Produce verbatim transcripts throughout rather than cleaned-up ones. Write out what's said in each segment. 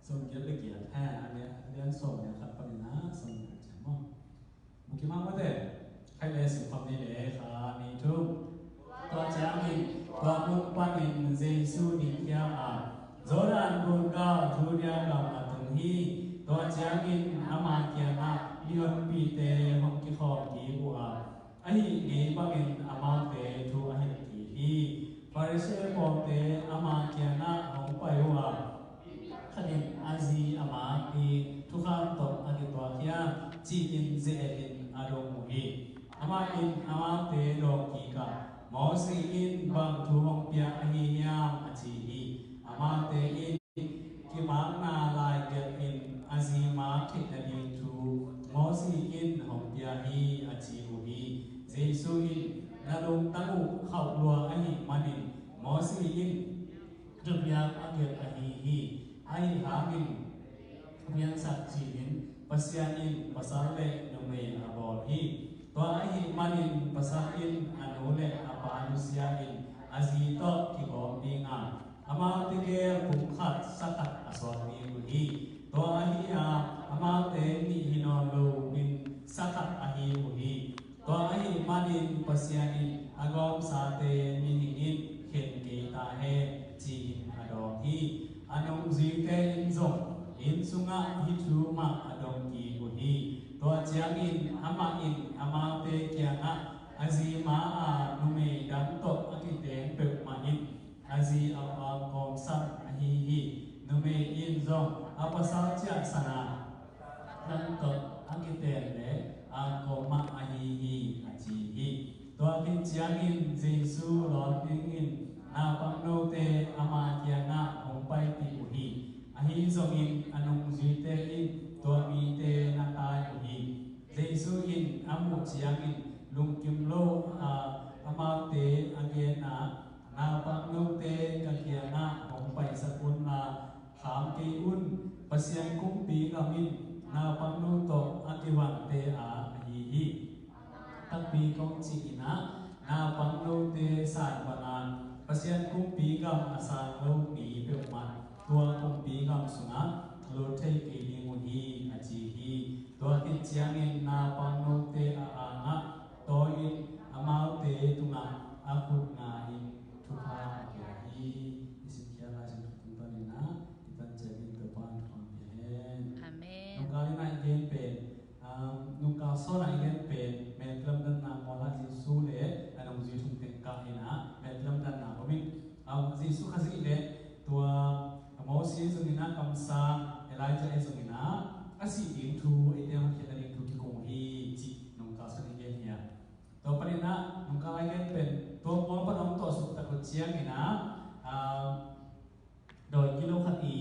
Sawm giat le giat, ha, a lian, a lian sawm le khat panin a sawm giat ciang maw. Mukim hang mate, khai le sim khawm ni le kha ni thum. Tua ciangin tua mun panin Jesu dingkhia a, Jordan gun gal Judea gam a tung hi. Tua ciangin ama kiangah mihonpite hong kikhawm kik uh a, ahih ngei bangin amaute thu a hilh kik hi. Pharisee pawlte ama kiangah hong pai uh a, khat in a zi a mak hi, thukham tawh a kituak hiam, ci-in ze-etin a dong uh hi. Amah in amaute dawng kik a, Moses in bang thu hong piak ahi hiam, a ci hi. Amaute in, Kimakna laigelh in a zi mak theih nading thu Moses in hong pia hi, a ci uh hi. Jesu in, Na lungtang uh khauh lua ahih manin Moses in thupiak a gelh ahi hi. Ahih hangin thupiangsak ci-in Pasian in pasal le numei a bawl hi. Tua ahih manin pasal in a nu le a pa nusia in a zi tawh kigawm ding a, amaute gel pumkhat sakhat a suak ding uh hi. Tua ahi a, amaute nih hi nawn lo in sakhat ahi uh hi. Tua ahih manin Pasian in a gawmsate mihing in khen kei ta hen, ci-in a dawng hi. A nungzuite in zong inn sungah hih thu mah a dong kik uh hi. Tua ciangin amah in amaute kiangah, A zi ma a numei dang tawh a kiteng peuhmah in a zi a angkawm san ahi hi. Numei in zong a pasal ciahsan a dang tawh a kiteng le angkawm mah ahi hi, a ci hi. Tua khit ciangin Jesu lawn dingin naupangnote ama kiangah hong paipih uh hi. Ahi zongin a nungzuite in tua mite na tai uh hi. Jesu in a muh ciangin lungkim lo a, amaute a gen a, Naupangnote ka kiangah hong paisak unla, kham kei un. Pasian kumpi gam in naupangno tawh a kivante a ahi hi. Takpi kong cih in ah, naupangnote san bangin Pasian kumpi gam a sang lo mi peuhmah tua kumpi gam sungah lut thei kei ding uh hi, a ci hi. Tua khit ciangin naupangnote a angah tawi-in amaute tungah a khut nga-in thupha a pia hi. I simkhiat Lai Siangtho tung panin ah i tan ciangin Topa in thupha pia hen. Amen. Nungkal in ah i gen pen, um, nungkal sawn ah i gen pen, met lamdanna mual ah Jesu le a nungzui thum teng kah in ah met lamdanna om in, um, Jesu Khazih le tua Moses zongin ah kamsang, Elijah zongin ah a sih ding thu, eite hong hotkhiatna ding thu kikung uh hi cih nungkal sawn i gen hi a. Tua panin ah nungkal a i gen pen tua mual pan hong tuahsuk tak uh ciangin ah, ah, dawi kilo khat i,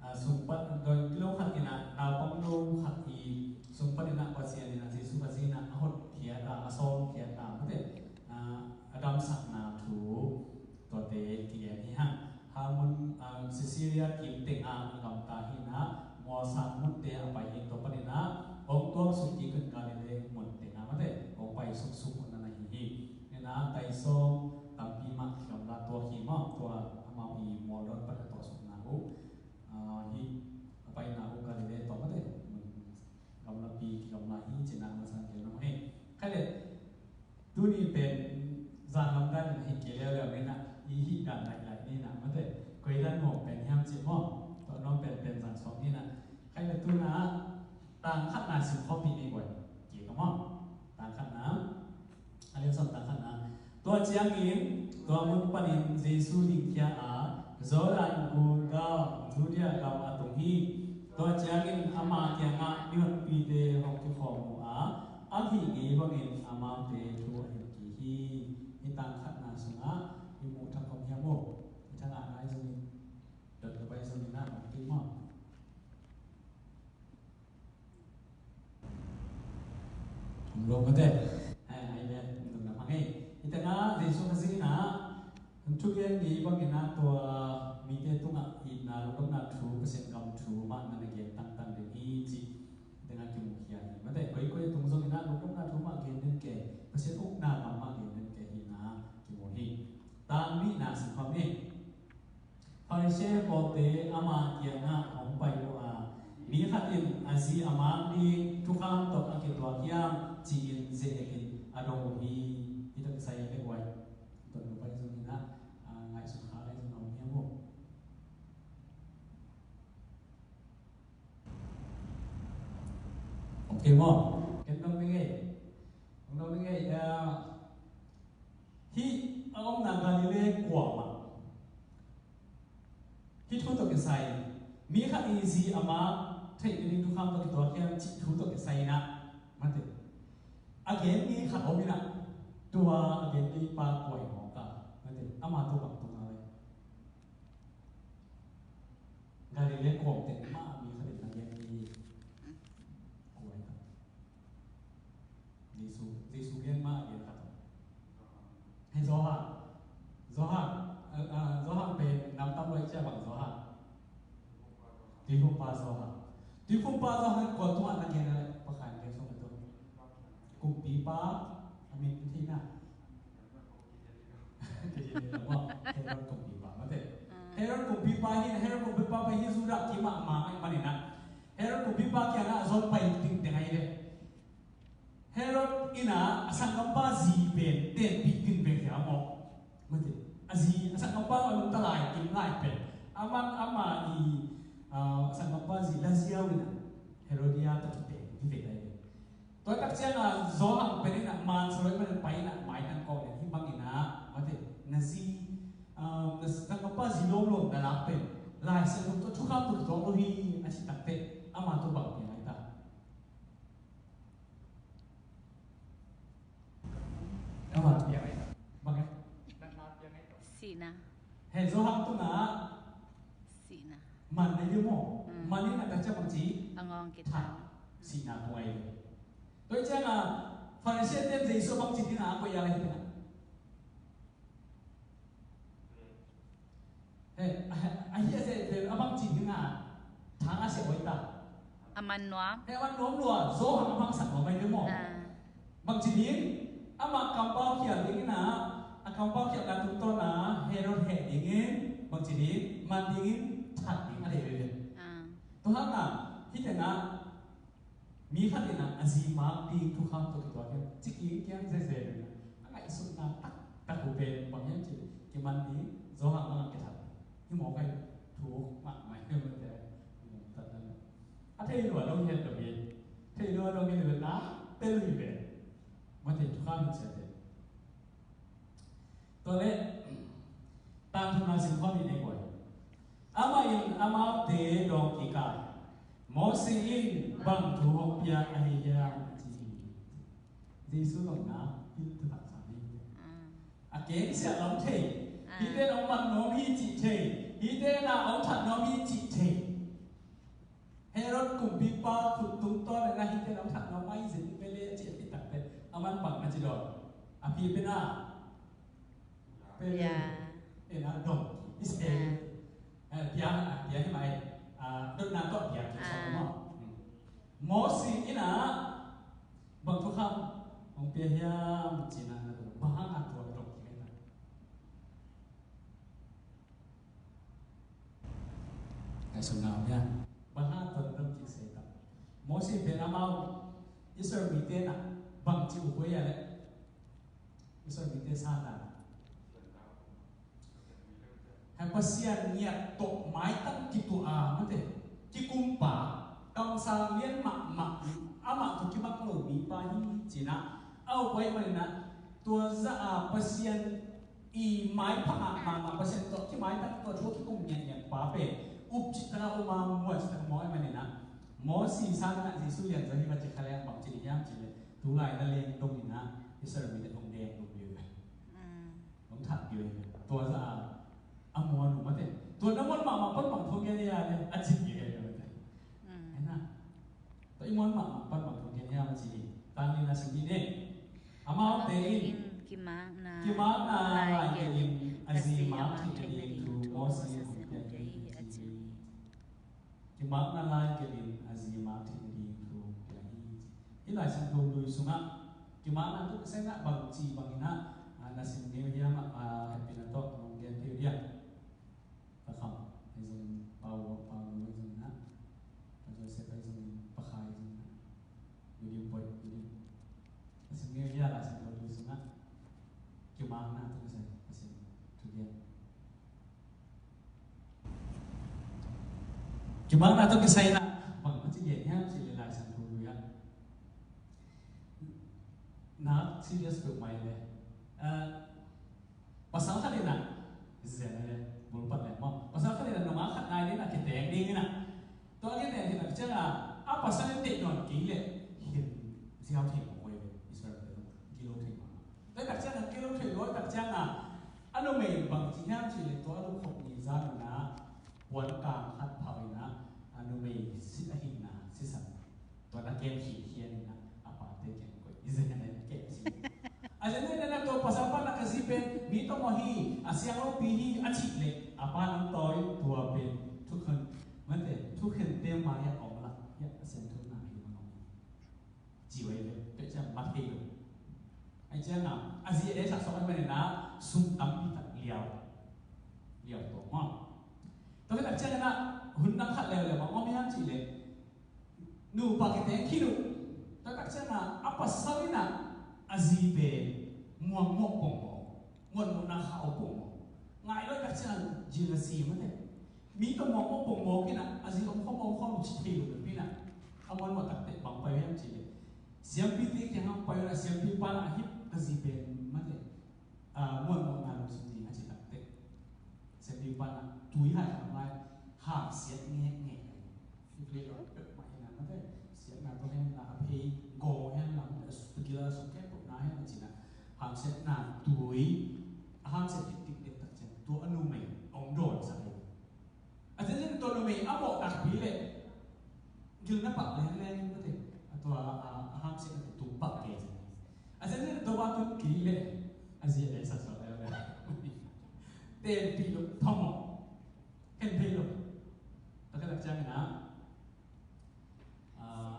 ah, sung pan, dawi kilo khat in ah naupangno khat i sung panin ah Pasian in ah Jesu Khazih in ah a hotkhiat a, a sawlkhiat a, mate, ah, a damsakna thu tuate kigen hi hang. Halmun, ah, Caesarea kim tengah a gamta hi in ah, mual sang munte a pai hi. Tua panin ah hong tuaksuk kik in Galilee mun tengah, mate, hong pai suksuk un na hi hi. Hi in ah tai sawm tampi mah kigamla tuak hi maw, tua amau i mual dawn pan a tuahsukna uh. Ah, hih a paina uh Galilee tawh, mate, mun gamlapi kigamla hi cih na masa gen nuam hi. Khai le, tuni pen zan lamdan in hi kei leuleu ni in ah, i hih dan lailai ni in ah, mate, koi dan nuam pen hiam cih maw, tua nuam penpen zan sawm ni in ah. Khai le, tu in ah tang khatna sim khawm ni, ni buai. Kei ka maw, tang khatna, a lian sawm, tang khatna. Tua ciangin tua mun panin Jesu dingkhia a, Jordan gun gam Judea gam a tung hi. Tua ciangin ama kiangah mihonpite hong kikhawm uh a, a hih ngei bangin amaute thu a hilh kik hi. Hih tang khatna sungah i muh thak khawm hiam uh? I thangah nai zongin, dot ka pai zongin ah, hong kik maw? Om lo, mate. Hai, hai le, nung na mang ei. Hi tengah Jesu Khazih in ah thugen ngei bangin ah tua mite tungah itna, lungdamna thu, Pasian gam thu mah na na gen tangtang ding hi cih hi tengah kimukhia hi. Mate, koikoi a tung zongin ah lungdamna thu mah gen den kei, Pasian ukna gam mah gen den kei hi in ah kimu hi. Tang nihna sim khawm ni. Pharisee pawlte ama kiangah hong pai uh a, mi khat in a zi a mak ding thukham tawh a kituak hiam ci-in zeekin a dong uh hi. Hih tawh kisai a pek uai. Tuan lo pai zong in ah, a, ngaihsut kha lai zong a om hiam uh. Ok maw? Ken dong ding ei. Dong ding ei. Hih a omna Galilee kuam ah hih thu tawh kisai, mi khat in zi a mak theih nading thukham tawh kituak hiam cih thu tawh kisai in ah, mate, a gen mi khat om in ah, tua a gen mi pa kua hi mawk a, mate, ama tawh bang tung a lai. Galilee kuam teng mah mi khat in a gen mi kua hi ta. Jesu, Jesu gen mah a gen khat. Hei, Johan. Johan, a, a, Johan pen nam tam lua i cia bang Johan. Tuiphumpa Johan. Tuiphumpa Johan kua tungah na gen a leh, Pakhan gen sung a tung. Kumpipa a min thei na. Herod kumpipa, mate. Herod kumpipa hi, Herod kumpipa pen hi Judah kim ah mang ahih manin ah, Herod kumpipa kiangah zon pai ding teng ahi ve. Herod in ah a sanggampa zi pen tenpih ding pen hiam maw? Mate. A zi, a sanggampa a lungta lai kim lai pen, aman ama i, ah, a sanggampa zi Laziau in ah Herodia tawh kipeng hi ve lai ve. Tua tak ciangin Johan pen in ah mansa lua ahih manin pai in ah maitang kawk leh, hih bangin ah, mate, na zi, ah, na sanggampa zi lawmlawm na lak pen Lai Siangtho tawh thukham tawh kituak lo hi a cih takteh, ama tawh bang piang ai ta. Ama piang ai ta. Bang ai? Sihna. He, Johan tungah sihna. Man na hi maw? Mm. Man in a tak ciang bang ci? A ngawng kithat. Sihna tung ai. Tua ciangin Pharisee ten Jesu bang ci ding a koih a lai hi na. He, a, a hi a se, a bang ci ding a thang a se oi ta. A man nuam. He, a man nuam lua, Johan a bang sak nuam ai hi maw? Ah. Bang ci ding, amah kampau khial dingin ah, a kampau khialna tungtawn ah Herod heh dingin, bang ci ding, man dingin, that ding a deih veve. Ah. Tua hangah, hih tengah, mi khat in ah, a zi mak ding thukham tawh kituak hiam ci kiang kiang zeze in ah, a ngaihsutna taktak uh pen bang hiam cih leh, kiman ding, Johan bangah kithat ding. Hih mawk ai, thuk mahmah hi mate, a thei lua dong hi dong hi. Thei lua dong hi lua na, tel hi ve. Mate, thukham hi ciate. Tua leh, tangthu na sim khawm hi nei guai. Amah in amaute dawng kik a, Moses in bang thu hong piak ahi hiam a ci hi. Jesu dongna pil taktak sa hi. A keng siah lam thei. Hihte in hong man nuam hi cih thei. Hihte in ah hong that nuam hi cih thei. Herod kumpipa khut tungtawn in ah hihte in hong that nuam mai zin pele cih a cih takteh, aman bang na ci dawn. A pi pen a, pen a dong i se. Eh, pia, ah, pia hi mai. Ah, dotna tawh pia kik sawm maw. Moses in ah bang thukham hong pia hiam cih na na dong. Bang hang a tua dong kik na. Ngaihsutna om hiam? Bang hang a tua dong kik se ta. Moses pen amau Israel mite na bang ci uh koi a leh. Israel mite sa na. Hai Pasian ngiat tawh maitang kituah a, mate, kikumpa, kamsang lian mahmah, amah tawh kibang lo mipa hi cih na, a uk pai manin ah, tua zah a Pasian i maipha mahmah, Pasian tawh kimaitang, tua thu kikum ngiatngiat pa pen, up cih tak a um a, muan cih tak a muan manin ah, Moses sangin ah Jesu lian zaw hi va ci kha leh bang ci ding hiam cih leh, tulai na leng dong in ah Israel mite hong deng dong hi ve. Nong that kei ve. Tua zah a, a muan uh mate. Tua na muan mahmah pan bang thu gen hiam le, a cih kei ve mate. Ena. Tua i muan mahmah pan bang thu gen hiam a cih hi. Tang ni na sim ni ne. Amaute in kimakna, kimakna lai gelh in a zi mak theih nading thu Moses in hong piak hi a cih hi. Kimakna lai gelh in a zi mak theih nading thu hong pia hi. Hih Lai Siangtho Lui sungah kimakna tawh kisai in ah bangci bangin ah, ah, na sim ngei uh hiam, ah, ah, hehpihna tawh nong gen thei uh hiam? Ka kham. Kimakna tawh kisai in ah bang a ci gen hiam cih leh Lai Siangtho lui ah, na serious peuhmah leh, ah, pasal khat in ah, zen leh, bulpat leh maw, pasal khat in ah nungak khat nai ding in ah kiteng ding in ah, tua a kiteng hi tak ciangin ah, a pasal in deih nawn kei leh khin ziau thei mawk hi ve, Israel te gilo thei mawk. Tua hi tak ciangin ah gilo thei lo hi tak ciangin ah, a numei bang ci hiam cih leh tua a lupkhop ni zan in ah puan kang khat phau in ah, a numei sit a hihna sisan, tua na kem khinkhian in ah, a pate kem koih, i zen in ah kem si. A zenzen in ah tua pasal pan ah, ka zi pen mi tawmawh hi, a siang lopi hi a cih leh, a pa'n hong tawi, tua pen thukhen, mate, thukhente mai-ah om lah, hiah a siangtho na hi mah om hi. Ci uh ahi ve, tua ciang mat thei lo. Ahih ciangin ah, a zi a deihsak suak ahih manin ah, sum tampi tak liau, liau tuak maw. Tua khit tak ciangin ah, hun dang khat leuleu bang om hiam cih leh, nupa kiteng khit uh. Tua tak ciangin ah, a pasal in ah, a zi pen muanmawh pongmawh, muanmawhna khauh pongmawh. Ngai lo tak ciangin ah, jealousy mate. Mi tawh muanmawh pongmawh in ah, a zi om khawm om khawm ci thei lo pi in ah, a muanmawh tak teh bang pai hiam cih leh, siampite kiang hong pai in ah, siampi pa'n ah, hih ka zi pen mate, ah, muanmawhna lungsim ding a cih tak teh, siampi pa'n ah tui hai kham lai, hamsiat ngekngek. Hih pen lo peuhmah hi in ah mate, siatna tawh hen la, a phei gawng hen la, a gil a suk khempeuh na hen a ci in ah, hamsiatna tui, a hamsiat tiktik deuh tak ciang tua a numei hong dawnsak hi. A zenzen tua numei a mawh takpi leh, gil na pak lengleng mate, a tua a, a, a hamsiatna tun pak kei zen. A zenzen tua bang tun kei leh, a zi a deihsak suak leuleu. Tenpih lo, phamawh, khen thei lo. Tua khit tak ciangin ah, ah,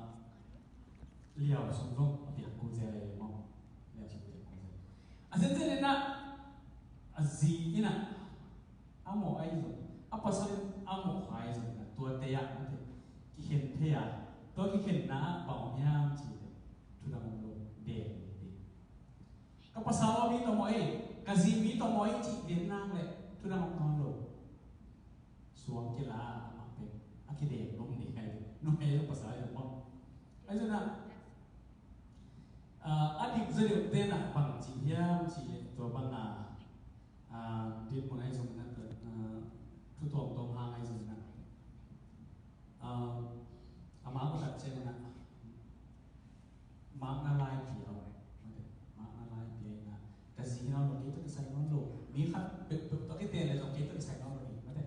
liau sung zong a piak kul zel leh maw. Liau sung piak kul zel. A zenzen in ah, a zi in ah, a mawh ahi zong, a pasal in a mawh kha ahi zong in ah, tuate ah mate, kikhen thei a, tua kikhenna ah bang om hiam cih leh, thu dang om lo, den ding. Ka pasal aw mi tawmawh ei, ka zi mi tawmawh ei cih den nang leh, thu dang om nawn lo. Suang kila a mah pen a kidem lom ni kai, numei lo pasal lo mawh. Ahi zong in ah, ah, a dik zaw deuh te'n ah bang ci hiam cih leh, tua bang a, ah, dik mun ahi zong in ah, ah, thu tuamtuam hang ahi zong in ah, ah, a mak uh tak ciangin ah, makna lai pia uh, mate, makna lai pia in ah, ka zi hi nawn lo, kei tawh kisai nawn lo, mi khat peuhpeuh tawh kiten leh zong kei tawh kisai nawn lo hi, mate,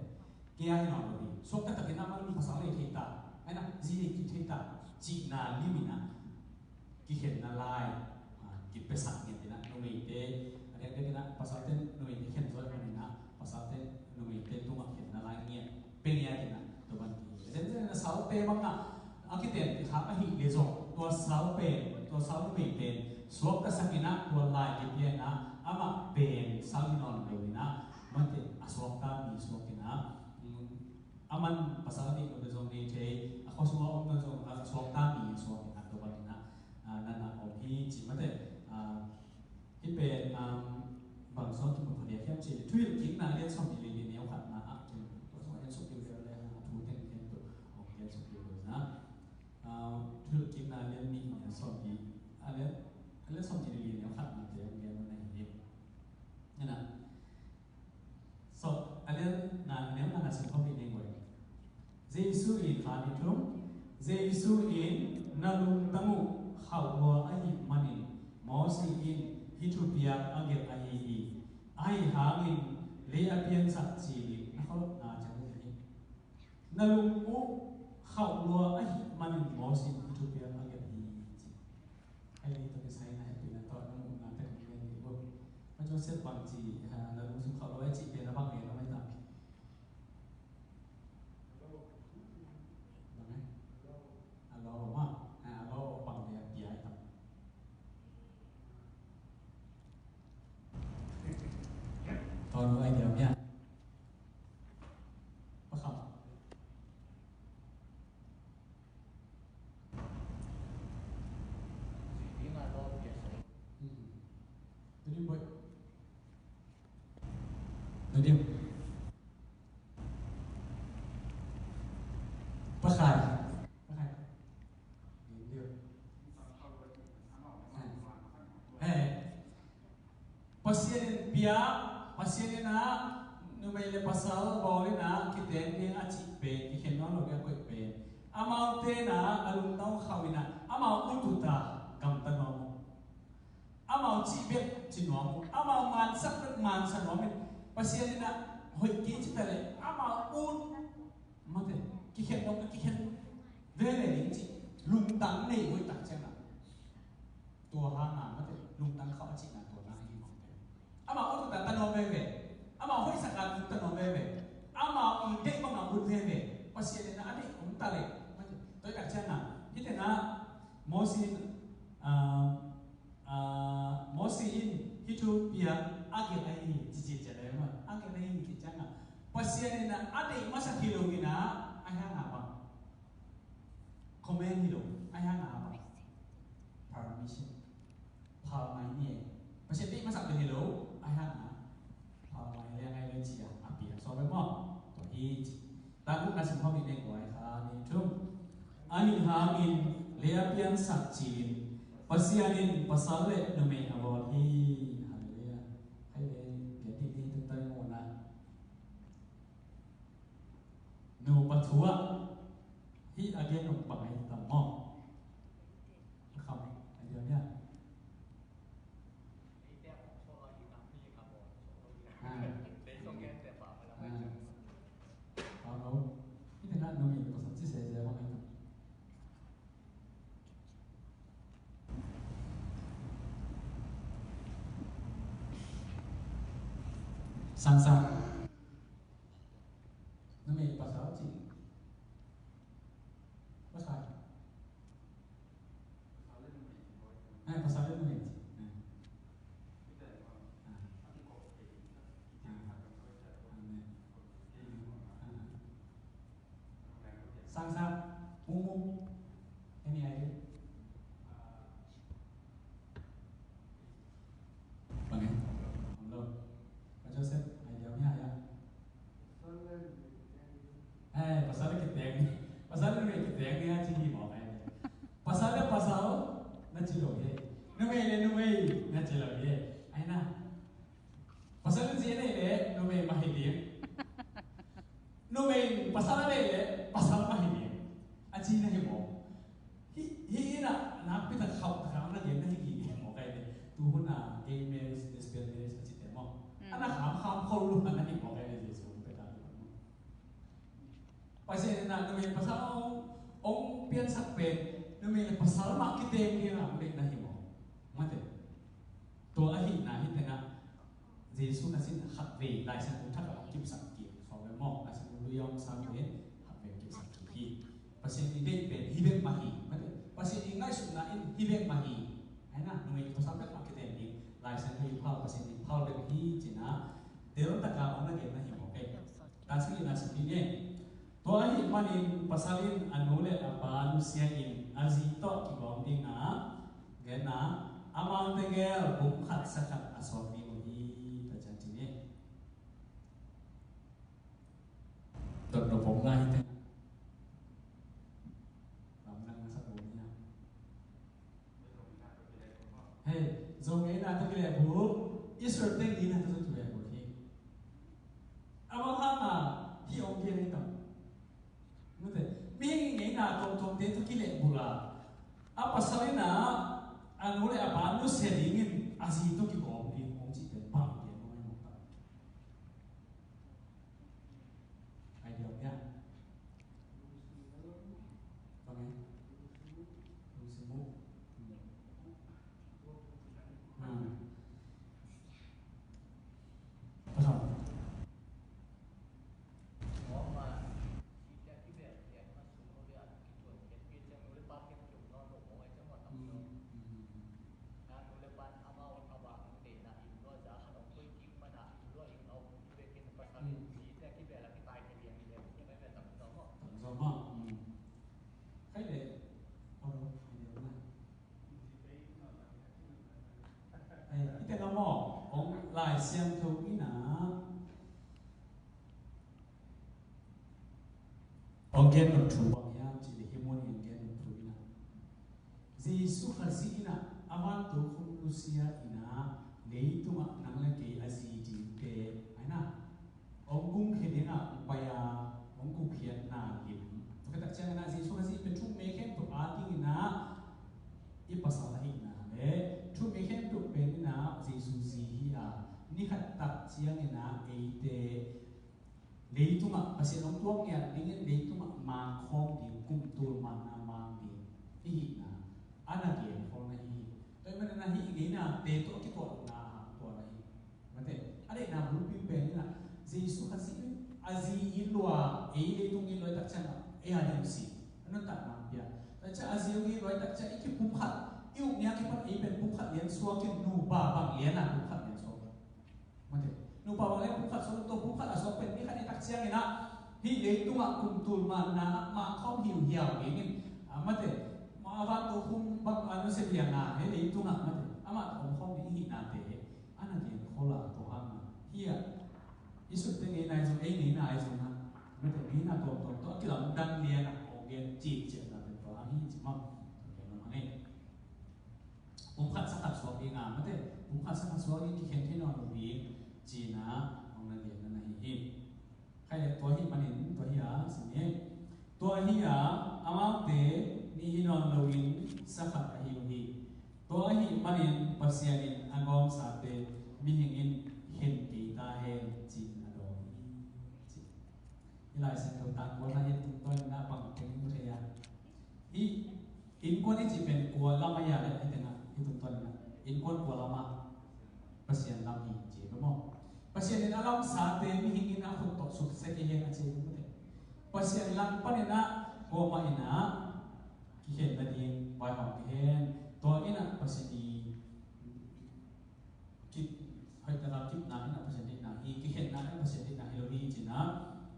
kei a hi nawn lo hi, suakta takin ah man pasal nei thei ta, ahih in ah zi nei kik thei ta, cihna lim in ah, kikhenna lai, ah, kipiasak ngiat in ah, numeite, a diakdiak in ah, pasalte numeite khen zaw ahih manin ah, pasalte numeite tungah khenna lai ngiat pia ngiat in ah, tua bang hi. Zenzen in ah salte bang ah, a kiten khak ahih leh zong, tua sal pen, tua sal numei pen suaktasak in ah, tua lai kipia in ah, amah pen sal hi nawn lo in ah, mate, a suakta mi suak in ah, um, a man pasal a dik lo pen zong nei thei, a khua sung a om lo zong, a suakta mi suak in ah, tua bang in ah, ah, na na om hi ci mate, ah, Hih pen, um, bang sawt kimu pha diak hiam cih leh, Thuhilhkikna a lian sawmnih le li, a neu khatna ah kin, tua sung a lian sawmnih le li, a thu teng khempeuh hong gen suk ding hi na. Um, Thuhilhkikna a lian nih, a neu sawmnih, a lian, a lian sawmnih le li, a neu khatna te hong gen na hi. Hi na. So, a lian nga, a neu nga na sim khawm hi ning ua. Jesu in, kha ni thum, Jesu in, na lungtang uh khauh lua ahih manin Mosi in hih thupiak a gelh ahi hi. Ahi hangin lei a piansak cil in na kholhna ciang uh hi. Na lung uh khauh lua ahih manin Mosi in hih thupiak a gelh hi, ci. Ahi leh hih tawh kisai in ah hehpihna tawh na muhna tek hong gen dih uh. Pa Joseph bang ci, ha, na lungsim khauh lua a cih pen a bang gen a mai ta. Bang e? A lawh mah, a lawh bang le a pia i tam. Tawh nu ai diam hia. Pa Kham. Hmm. Very good. Na diam. Pakai. Pakai. Hey. Pasian in pia, Pasian in ah numei le pasal bawl in ah kiteng ding a cih pen, kikhen nawn lo ding a koih pen, amaute in ah a lungtang khauh in ah amau ut ut a gamta nuam uh. Amau cih bek ci nuam uh. Amau mansak bek mansa nuam uh. Pasian in ah hoih kei ci ta leh amau ut. Mate, kikhen lo, kikhen veve ding ci. Lungtang nei uh i tak ciangin ah. Tua hang a mate, lungtang khauh a cihna tua na hi mawk te. Amau ut ut a ta nuam veve. Amau hoihsak a ut ta nuam veve. Amau i deih bang a ut veve. Pasian in a deih om ta leh. Mate, tua i tak ciangin ah. Hih teng ah Mosi in, ah, Ah, Mosi in hih thu piang a gelh ahi, cici ciat ahi mah, a gelh ahi, ci ciangin ah Pasian in ah a deih masa hi lo in ah, a hiang a bang, command hi lo, a hiang a bang, permission. Phalmai ni e. Pasian deih masa hi lo, a hiang a phalmai le ngai le ci a, a piang sawm ve maw. Tua hi ci. Tangkuk na sim khawm in nei guai kha ni thum. Ahi hangin lei a piansak ci-in Pasian in pasal le numei a bawl hi. Halleluiah. Hai le, gen dih ni tung tai mawna. Nu pathua hi a gen nung bang ai tam maw. Kham ai dia mia. Sang sang. Numei pasal ci. Pasal. Eh, pasal le numei ci. Eh. Ah. Amen. Ah. Sang sang. Mumu. Any idea? Bang eh? Om lo. Pak Joseph, idea om ya, ya. Eh, pasal le kiteng. Pasal le numei kiteng ni a ci hi mawk ai. Pasal le pasal na ci lo hi. Numei le numei na ci lo hi. Ai na. Pasal le ci le numei mah hi ding. Numei pasal le pasal mah hi ding. A ci na hi mawk. Hih, hih in ah nakpi tak khauh tak a na gen na hi kei mawk ai ve. Tu hun a gay marriage, lesbian marriage a cihte maw. Mm. A na kham kham khol lua na hi mawk ai ve, Jesu hong pia ta lua maw. Pasian in ah numei pasal hong, hong piansak pen, numei le pasal mah kiteng ding a hong deih na hi mawk. Mate. Tua ahihna hih teng ah Jesu na sin khat vei Lai Siangtho thak ah hong kipsak kik khawng ve maw. Lai Siangtho lui a hong sang ve khat vei hong kipsak kik hi. Pasian i deih pen hih bek mah hi. Mate, Pasian i ngaihsutna in hih bek mah hi. Ai na, numei pasal bek mah kiteng hi. Lai Siangtho i phal, Pasian i phal bek hi ci-in ah tel tak a hong na gen na hi mawk ei. Tan sagihna sim ni. Tua ahih manin pasal in a nu le a pa nusia in a zi tawh kigawm ding a, gen a, amaute gel bum khat sa khat a suak ding uh hi, tua ciang ci ni. Dotdot bawm lai hi te. Lamdang na sak bawm hi a. Hei, Zo ngeina tawh kilehbulh, Israel te ngeina tawh kilehbulh hi. A bang hang a hih hong gen hi tam. Mute, mihing ngeina tuamtuamte tawh kilehbulh a, a pasal in a, a nu le a pa nusia dingin a zi tawh kigawm ding hong cihte bang gen hong hi mawk tam. Ai diau nia. Bang e? Lungsim uh. Hmm. Pasal. Hmm. Hmm. Hmm. Tam zaw mah. Hmm. Khai le. Oro, khai le na. Ai, i te na maw, hong Lai Siangtho in a. Hong gen nop thu bang hia. Jesu Khazih in ah a vantokhom nusia in ah leitungah nang le kei a zi dingte, ai na, hong gumkhia dingah hong pai a, hong gupkhiatna lim. Tua khit tak ciangin ah Jesu Khazih pen thu-um mi khempeuh adingin ah i pasal ahihna le thu-um mi khempeuh pen in ah Jesu zi hi a, ni khat tak ciangin ah eite leitungah Pasian hong tuak ngiat dingin leitungah mangkhawm ding, kum tul manna mang ding i hihna a na gen khol na hi hi. Tua ahih manin ah hih i ngeinate tawh a kituak lohna hang tua na hi. Mate, a deihna bulpi pen in ah Jesu Khazih a zi in lua, ei leitung in lua tak ciang ah ei a ding si a nuntakna pia. Tua ciang a zi in lua tak ciang i kipumkhat, i ukna kipan ei pen pumkhat lian suak in, nupa bang lian a pumkhat lian suak. Mate, nupa bang lian pumkhat suak, tua pumkhat a suak pen ni khat ni tak ciangin ah hih leitungah kum tul manna ah mangkhawm hiuhiau dingin, a, mate, ma vantokhom bang a nusia liang a hih leitungah, mate, amah tawh omkhawm ding i hihnate a na gen khol a, tua hang a hi a, i sutte ngeina i zong, ei ngeina i zong a, mate, ngeina tuamtuam tawh a kilamdang lian a hong gen cikcikna pen tua hang hi ci mah. Tua gen lo hang ei. Pumkhat sakhat suak ding a, mate, pumkhat sakhat suak ding, kikhen thei nawn lo ding ci-in ah hong na genna na hi hi. Khai le tua ahih manin tua hi a, si ni. Tua hi a, amaute nih hi nawn loin sakhat ahi uh hi. Tua ahih manin Pasian in a gawmsate mihing in khen kei ta hen ci-in a dawng hi, ci. Hih Lai Siangtho tangkuan ah hih tungtawn in ah bang teng in mu thei a, hih innkuan i cih pen kua lam a hia leh hih teng ah, hih tungtawn in ah innkuan kua lam ah, Pasian lam hi ci hi maw. Pasian in a lamsate mihing in a khut tawh suksia kei hen a ci hi maw. Pasian lam panin ah kuamah in ah kikhen nading vaihawm kei hen. Tua in ah Pasian i kip, hoih taka kipna in ah Pasian deihna hi, kikhenna in ah Pasian deihna hi lo hi ci-in ah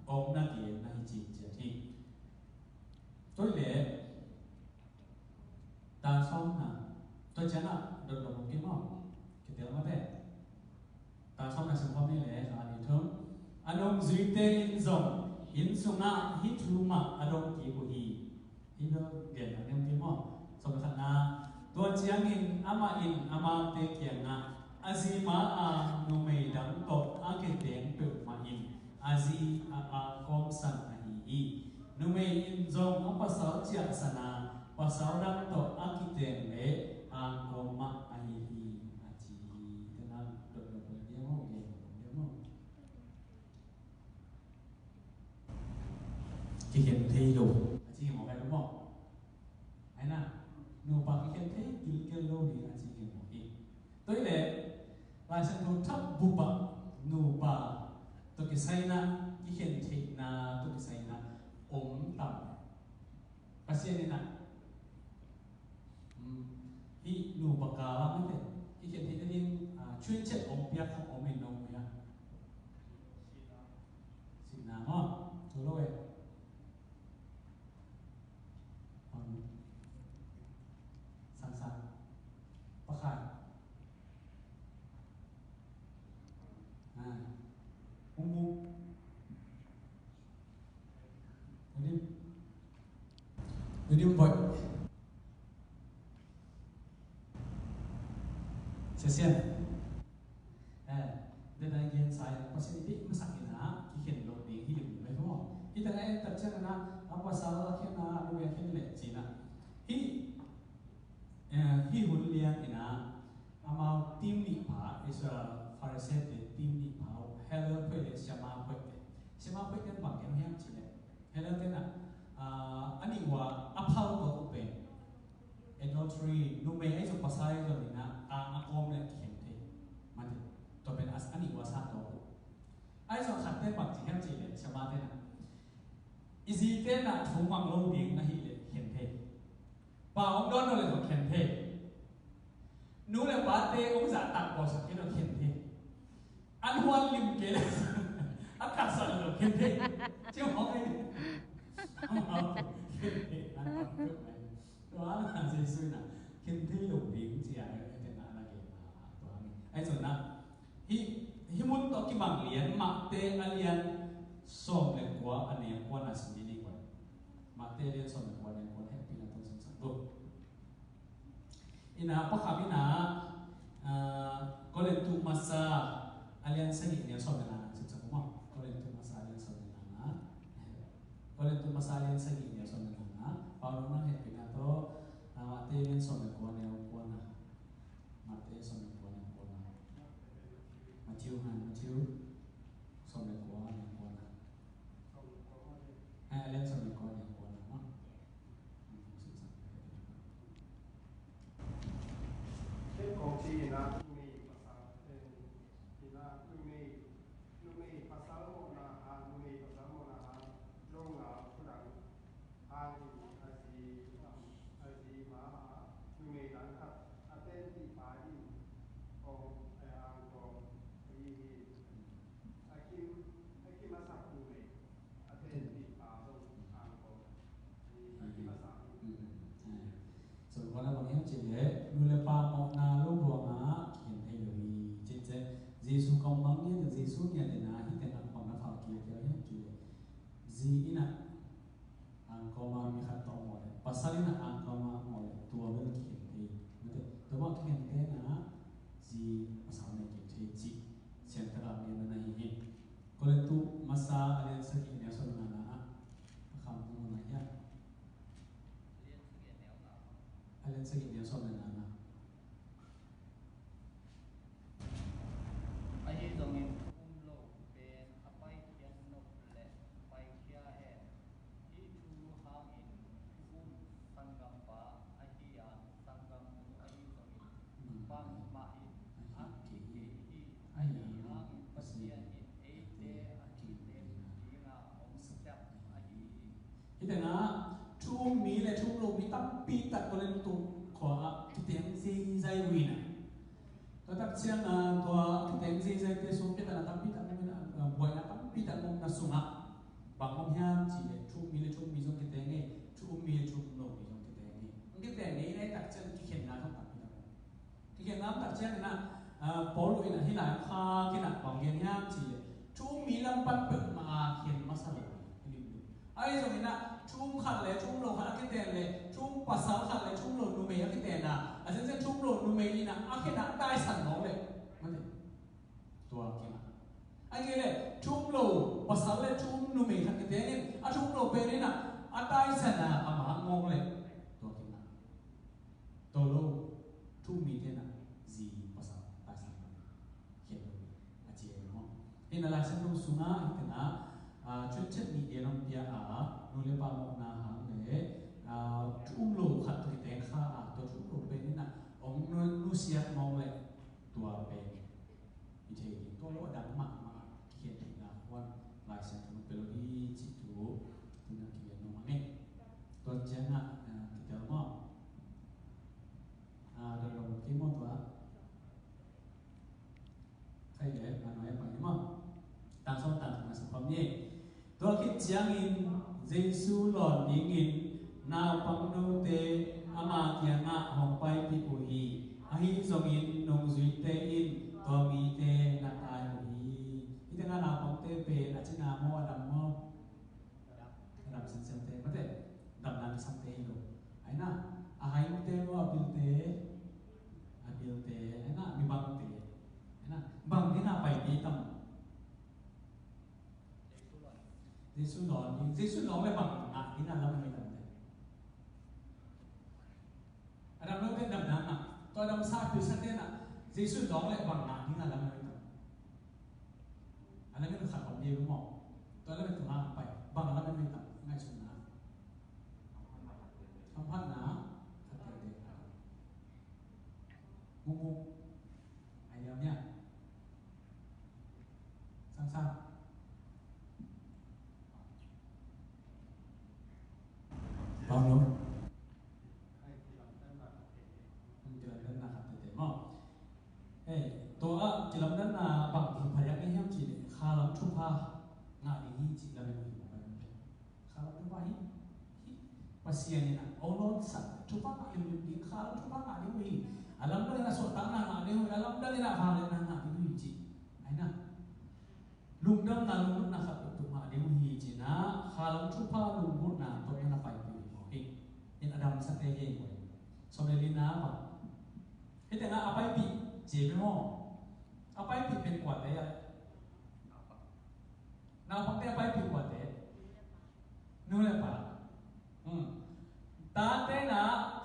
hong na genna hi ci ciat hi. Tua hi leh ta sawmna, tua ciang ah dot lo kei maw. Kitel mate. Ta sawmna sim khawm ni leh, khat, nih, thum. A nungzuite in zong inn sungah hih thu mah a dong kik uh hi. Hih bel gen a nem kei maw. Sawm le khatna, tua ciangin amah in amaute kiangah a zi ma-a numei dang tawh a kiteng peuhmah in a zi a angkawmsan ahi hi. Numei in zong a pasal ciahsan a, pasal dang tawh a kiteng leh angkawm mah ahi hi, a ci hi. Tena dot dot dot dot dot. Kikhen thei lo a ci hi maw, kai lo maw? Ai na, nupa kikhen thei gilkel lo ding a ci hi maw hi. Tua hi leh Lai Siangtho thap bup ah nupa tawh kisaina, kikhen theihna tawh kisaina om tam. Pasian in ah, um, hih nupa kal ah mate, kikhen theih nading, ah, thuin chet hong piak hong om in nong mui a. Sihna maw? Tua lo eh. Hong sang sang. Pakhat. Ah. Hong mu. Dim. Dim boy. Sesian. Eh, den a gen sai, Pasian i deih masak in ah kikhen loh ding hi lim mai maw. Hih teng a en tak ciangin ah, a pasal a khen a, a numei a khen leh ci-in ah. Hih, eh, hih hun lian in ah, amau team nih pha, Israel Pharisee-te team nih pha, Hillel phoih le Shammah phoihte. Shammah phoihte bang gen hiam cih leh, Hillel-te in ah, ah, a nih uh a, a phal tuak uh pen adultery, numei ahi zong pasal ahi zong in ah, a, a kawm leh kikhen thei. Mate, tua pen a, a nih uh a sa tuak uh. Ahi zong khatte bang ci hiam cih leh, Shammah-te in ah, i zite in ah thu mang lo ding ahih leh khen thei. Pa hong dawn lo leh zong khen thei. Nu le pate hong zahtak bawlsak kei lo khen thei. An huan lim kei leh a katsan lo khen thei. Ci mawk ei. Amau khen thei, an huan peuhmah. Tua hang a Jesu in ah khen thei lo ding ci a, hih teng ah na gen a, tua hang. Ahi zong in ah, hih, hih mun tawh kibang lian, Mate a lian sawm le kua a neu kua na sim ni ning ua. Mate a lian sawm le kua a neu kua, hehpihna tawh sim sak buk. Ina, pakham ina, ah, Korintu masa a lian sagih a neu sawm le ngana, sipsak maw. Korintu masa a lian sawm le ngana. Korintu masa a lian sagih a neu sawm le ngana. Paulo nang hehpihna tawh, ah, Mate a lian sawm le kua a neu kuana. Mate a lian sawm le kua a neu kuana. Matthew han, Matthew sawm le kua a neu kuana. Eh, a lian sawm le kua a neu kuana maw. Ken kong ci-in ah numei pasal, eh, in ah numei, numei pasal mawhna hang, numei pasal mawhna hang, lo ngal thu dang hang in a zi, a zi ma a numei dang khat a tenpihpa in kong, eh, hang kong ahi hi. A kim, a kim a sak numei. So, kua na bang hiam cih leh, nu le pa mawhna lo buang a kikhen thei lo hi. Cih ciang Jesu kong bang ngiat in, Jesu ngiat in a, hih teng a kua na phal kik hiam cih leh, zi in a angkawm a mi khat tawh mawh leh, pasal in a angkawm a mawh leh, tua bel kikhen thei. Mate, tua bang kikhen thei na, zi pasal nei kik thei cih Siangtho ah gen na hi hi. Korintu masa a lian sagih a neu sawm le ngana ah, a kham hong na hiam? A lian sagih a neu sawm le ngana. Ahi zongin thu um lo pen a paikhiat nop leh paikhia hen. Hih thu hangin thu um sanggampa ahi a, sanggamnu ahi zongin bangmah in a kikei hi. Ahi hangin Pasian in eite a kitem dinga hong siam ahi hi. Hih tengah thu um mi le thu um lo mi tampi tak Korintu khua ah kiteng zeizai uh hi na. Tua tak ciang, ah, tua kiteng zeizai te sung kei tana tampi tak mong in, ah, buaina tampi tak mong na sungah bang om hiam cih leh thu um mi le thu um mi zong kiteng e, thu um mi le thu um lo mi zong kiteng e. Hong kiteng e, i nai tak ciang kikhenna zong tampi tak mong. Kikhenna om tak ciang in ah, ah, Paul in ah hih lai khak in ah bang gen hiam cih leh thu um mi lam pan peuhmah a khen masa lo hi. Ahi zongin ah thu um khat le thu um lo khat a kiten le thu um pasal khat le thu um lo numei a kiten a, a zenzen thu um lo numei in ah a khen a taisan mawk le, mate, tua kina. A kei le thu um lo pasal le thu um numei khat kiten in a thu um lo pen in ah a taisan a a mang mawk le, tua kina. Tua lo thu um mite na zi pasal taisan lo hi. Khiat lo hi. A ci e maw. Hih na Lai Siangtho sungah hih tena, ah, thuciat nih gen hong pia a, nu le pa mawhna hang le, ah, thu um lo khat tawh kiteng kha a, tua thu um lo pen in a hong nu, nusiat mawk le tua pen i thei ding, tua lo a dang mahmah a kikhen theihna khuan Lai Siangtho pia lo hi cih thu tuna kigen nuam ing. Tua ciangah, ah, kitel maw? Ah, dodong kei maw tua? Khai le, a nuai a pang hi maw? Tang sawm tang thum na sa khawm ni. Tua khit ciangin Jesu lawn dingin naupangnote ama kiangah hong paipih uh hi. Ahi zongin nungzuite in tua mite na tai uh hi. Hih tengah naupangte pen a cina maw, a dam maw? A dam semsemte, mate. Damna kisapte hi lo. Aina, a haimte maw, a pilte? A pilte. Aina, mi bangte? Aina, bang dingin a paipih tam? Jesu lawng, Jesu lawng le bang ngah ding a lam a nuih tam te? A dam lote damna ngah. Tua damsa pilsa te na Jesu lawng le bang ngah ding a lam a nuih tam? A lam a nuih khat om ding maw? Tua lam a nuih tam a pai. Bang a lam a nuih tam? Ngaihsutna. Hamphatna. Khat te te. Mumuk. Ai liam hiam? Sang sang. Bang lo. Kilamdanna khat tete maw? Eh, tua ah kilamdanna bang hi phayak ni hiam cih leh khalam thupha ngah ding hi cih lam en hi maw? Khalam thupha hi, hi. Pasian in a ong nawnsak thupha ngah limlim ding, khalam thupha ngah ding uh hi. A lamdang in a suahtakna ngah ding uh hi, a lamdang in a vangliatna ngah ding uh hi ci. Aina. Lungdamna, lunggulhna khat tuk ngah ding uh hi ci na, khalam thupha lunggulhna tawh na paipih uh hi. In a damsate hi uh hi. Sawm le lina bang. na a paipih ci maw? A paipih pen kuate a? Naupangte a paipih kuate? Nu le pa. Hmm. Tate na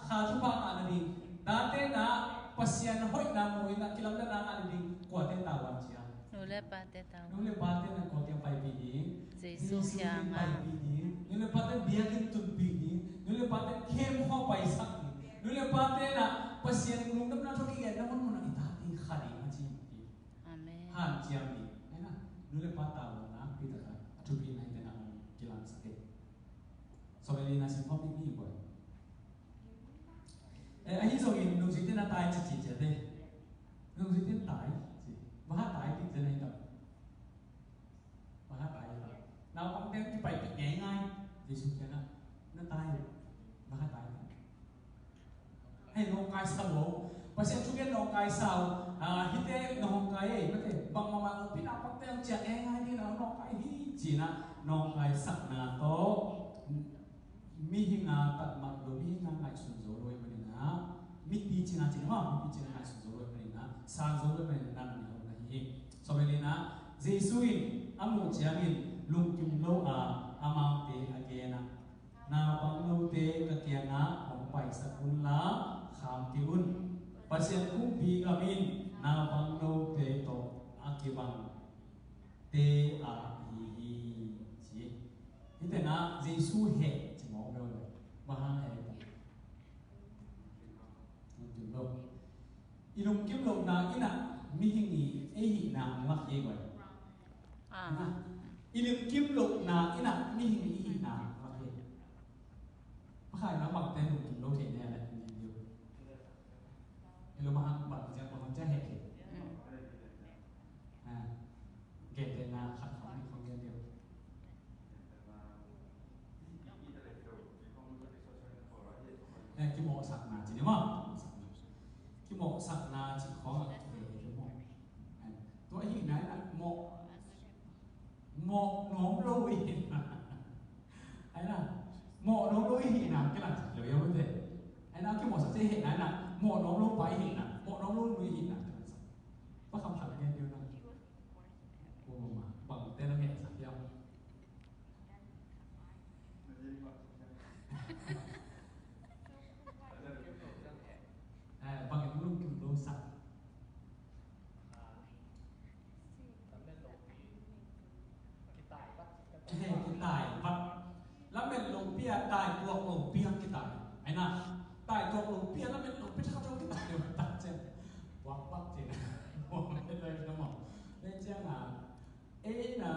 kha thupha ngah nading, tate na Pasian hoihna mu in a kilamdanna ngah nading kuate tavuan ci a? Nu le pate tavuan. Nu le pate na kua kiang paipih ding? Jesu kiangah paipih ding. Nu le pate biakinn tunpih ding. Nu le pate khemkhaw paisak ding. Nu le pate na Pasian lungdamna thu kigen na munmun ah i tate kha ding a ci hi. Amen. Hanciam ding. Ahi na, nu le pa tavuanna pi takah a thupi na hi tena hong kilangsak hi. Sawm le lina sim khawm ding hi boi. Eh, ahi zongin nungzuite na tai ci ci ciate. Nungzuite na tai ci. Bang hang tai ding te na hi tak. Bang hang tai ding tak. Naupangte kipaipih ngeingai. Jesu kiangah na tai. Bang hang tai ding. Hei, nawngkaisa lo. Pasian thugen nawngkaisa uh. Ah, hihte nawngkai ei, mate. Bangmah mah lo pi naupangte hong ciah ngeingai ding na nawngkai hi ci na nawngkaisakna tawh. Mihing a tatmat lo, mihing a ngaihsun zo lo ahih manin ah, mipi cing a cing maw, mipi cing a ngaihsun zo lo ahih manin ah, sang zo lo ahih manin ah, na na hi. Sawm le lina, Jesu in a muh ciangin lungkim lo a, amaute a gen ah, naupang lote ka kiangah hong paisak un la, kham kei un. Pasian kumpi gam in naupang lote tawh a kibang te a hi hi, ci. Hihte na Jesu heh ci mawk lo le. Bang hang heh? Lungkim lo. I lungkim lohna in ah mihing i ei hihna lak hi boi. Ah. Na, i lungkim lohna in ah mihing i hihna lak hi. Pakhai na bangte lungkim lo thei ne le. Ilo bang hang bang ciang bang hang ciang heh thei. Mm. Ah. Gentehna khat khawng nih khawng gen deuh. Eh, kimawhsakna ci ni maw? Kimawhsakna ci khawng ah, eh, kimawh. Eh, tua ahihna in ah mawh, mawh nuam lo i hihna. Ahi na, mawh nuam lo i hihna, kilang sak lo ia mate. Ahi na, kimawhsak ci hihna, ahi na, mawh nuam lo pa i hihna, mawh nuam lo nu i hihna, kilang sak. Pa kham khat gen deuh na. Ua mama, bang te na hehsak hiam? Eh, bang in lungkim lo sak. Eh, kitai vat. Lamet lopi a tai tuak lopi a kitai. Ahi na, tai tuak lopi a lamet lopi a kitai vat ciang. Wak wak ciang. Wak wak ciang. Ei na,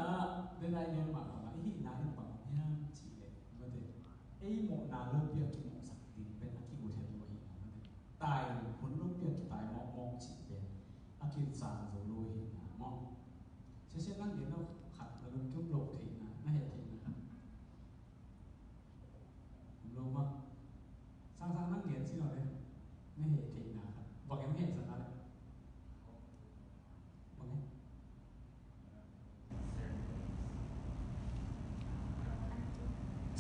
den a i gen mah bang a, i hihna in bang hiam cih leh, mate, ei mawhna lopi a kimawhsak ding pen a ki-ut het lo ahihna, mate. Tai hun lopi a kitai mawkmawk cih pen a kisang zo lo ahihna maw. Sia sia nang gen lo khat na lungkim lo theihna, na heh theihna khat. Om lo mah. Sang sang nang gen ci lo le. Na heh theihna khat. Bang in heh sa ta le. Bang in.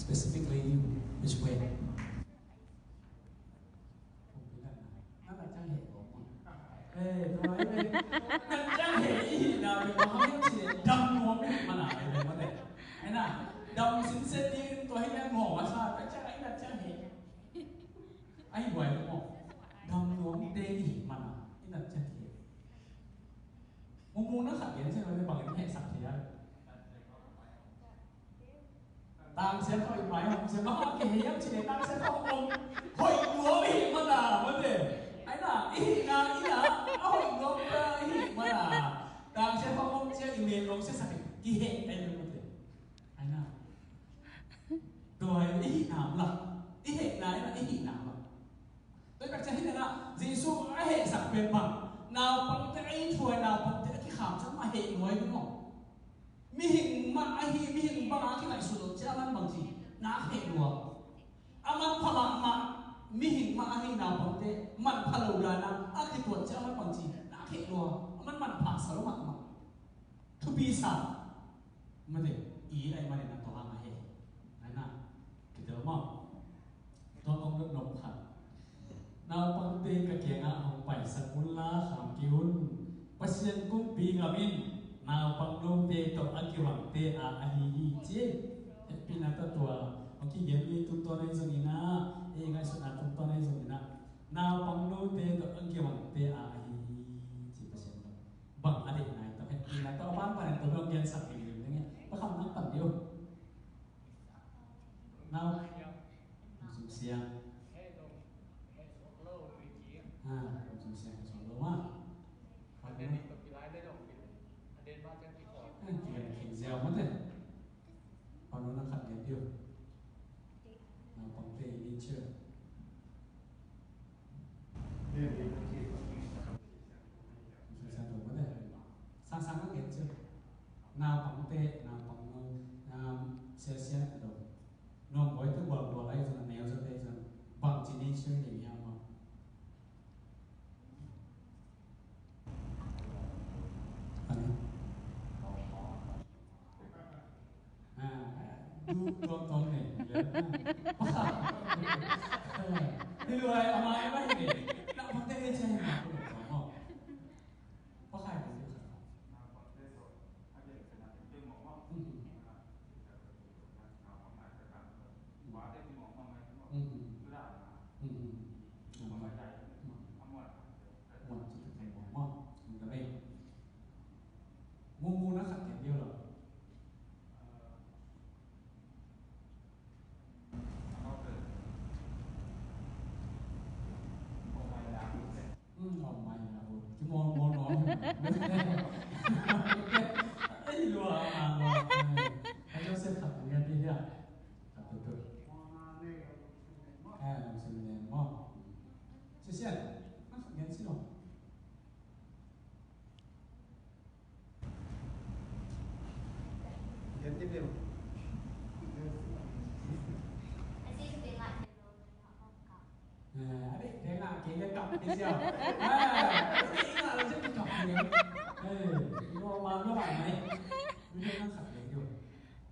Specifically you, which way? Tua hi ve. Nang ciang heh i hihna pen bang hiam cih leh dam nuam i hih man a, hi ve mate. Ahi na, dam sinsen ding tua hi leh ngawng a sa, nang ciang heh, nang ciang heh. Ahi buai maw. Dam nuamte i hih man a, nang ciang heh. Mungmung na khat gen se mate, bang in hehsak thei a. Tangsiat hoih pai hong sia, bang hang kihei hiam cih leh tangsiat hong om hoih nuam i hih man a, mate. Ahi na, i hihna in a, a hoih nuam pen i hih man a. Tangsiat hong om ciang i mel hong siasak in kiheh ahi ve mate. Ahi na. Tua hi i hihna lak. I hehna in a, i hihna lak. Tua i bek ciang hih na, Jesu a hehsak pen bang, naupangte a ithuai, naupangte a kikham ciang mah heh nuai ding maw. Mihing mah ahi, mihing bang a kingaihsut loh ciang a man bangci, nak heh lua. A manpha mahmah, mihing mah ahi naupangte manpha lo dan a a kituat ciang a man bangci, nak heh lua. A man manpha sa lo mahmah. Thupi sa. Mate, i lai manin a tua hang a heh. Ahi na, kitel maw. Tua kong dot nop khat. Naupangte ka kiangah hong pai Sak un la kham kei un. Pasian kumpi ngam in naupang note tawh a kibangte a ahi hi ci. Hehpihna tawh tua hong kigen mi tungtawn ahi zongin ah, ei ngaihsutna tungtawn ahi zongin ah, naupang note tawh a kibangte a ahi hi ci Pasian tawh. Bang a deihna hi tawh hehpihna tawh a banbanin tawh hong gensak ding hi. Pakhat nak pan dih uh. Nau. Sum siang. Ha, sum siang, sum lo ma. Khat ni. Ha, kilen king ziau mate. Pano na khat gen diu. Naupangte in nature. Sum siang lo mate. Sang sang na gen diu. Naupangte, naupang no, um, sia sia lo. Nuam buai te bual bual ai zong a neu zong te zong bang ci nature ding hiam maw? Ani. Ah, du tuam tuam ne. Ni luai a mai mai ne. Naupangte nature hi ma. Pakai te. Mumu na khat gen diu lo. Hmm, oh my God. Ki mol mol mol. Ei lua a lua. Ka Joseph khat ngen di hia. Khat tu tu. Eh, lungsim nen maw. Sisian. Nak ngen si lo.